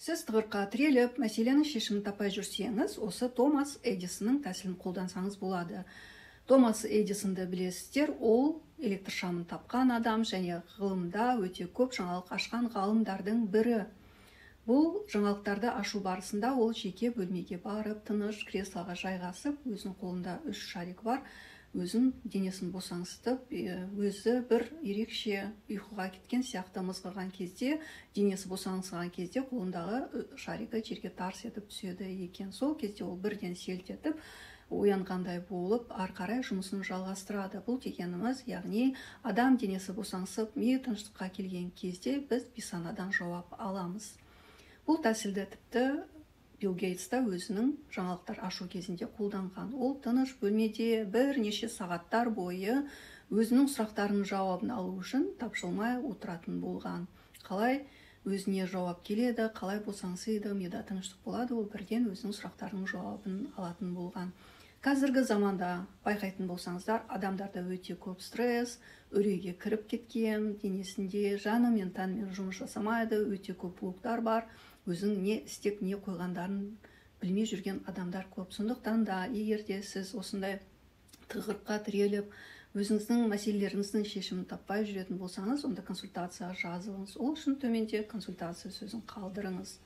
Сіз тығырыққа тіреліп, мәселенің шешімін таппай жүрсеңіз, осы Томас Эдисонның тәсілін қолдансаңыз болады. Томас Эдисонды білесіздер, ол электр шамын тапқан адам және ғылымда өте көп жаңалық ашқан ғалымдардың бірі. Бұл жаңалықтарды ашу барысында ол жеке бөлмеге барып, тыныш креслоға жайғасып, өзінің қолында 3 шарик бар, өзін денесін босаңсытып, өзі бір ерекше ұйқыға кеткен сияқты мызғыған кезде, денесі босаңсыған кезде қолындағы шаригі жерге тарс етіп түседі екен. Сол кезде ол бірден селт етіп, оянғандай болып, ары қарай жұмысын жалғастырады. Бұл дегеніміз, яғни адам денесі босаңсып, миы тыныштыққа келген кезде біз бейсанадан жауап аламыз. Бұл тәсілді тіпті Билл Гейтс та өзінің жаңалықтар ашу кезінде қолданған. Ол тыныш бөлмеде бірнеше сағаттар бойы өзінің сұрақтарының жауабын алу үшін тапжылмай отыратын болған. Қалай өзіне жауап келеді, қалай босаңсиды, мида тыныштық болады, ол бірден өзінің сұрақтарының жауабын алатын болған. Қазіргі заманда байқайтын болсаңыздар, адамдарда өте көп стресс, үрейге кіріп кеткен, денесінде жаны мен тәнімен жұмыс жасамайды, өте көп блоктар бар, өзінің не істеп, не қойғандарын білмей жүрген адамдар көп. Сондықтан да егер де сіз осындай тығырыққа тіреліп, өзіңіздің мәселелеріңіздің шешімін таппай жүретін болсаңыз, онда консультацияға жазылыңыз. Ол үшін төменде консультация сөзін қалдырыңыз.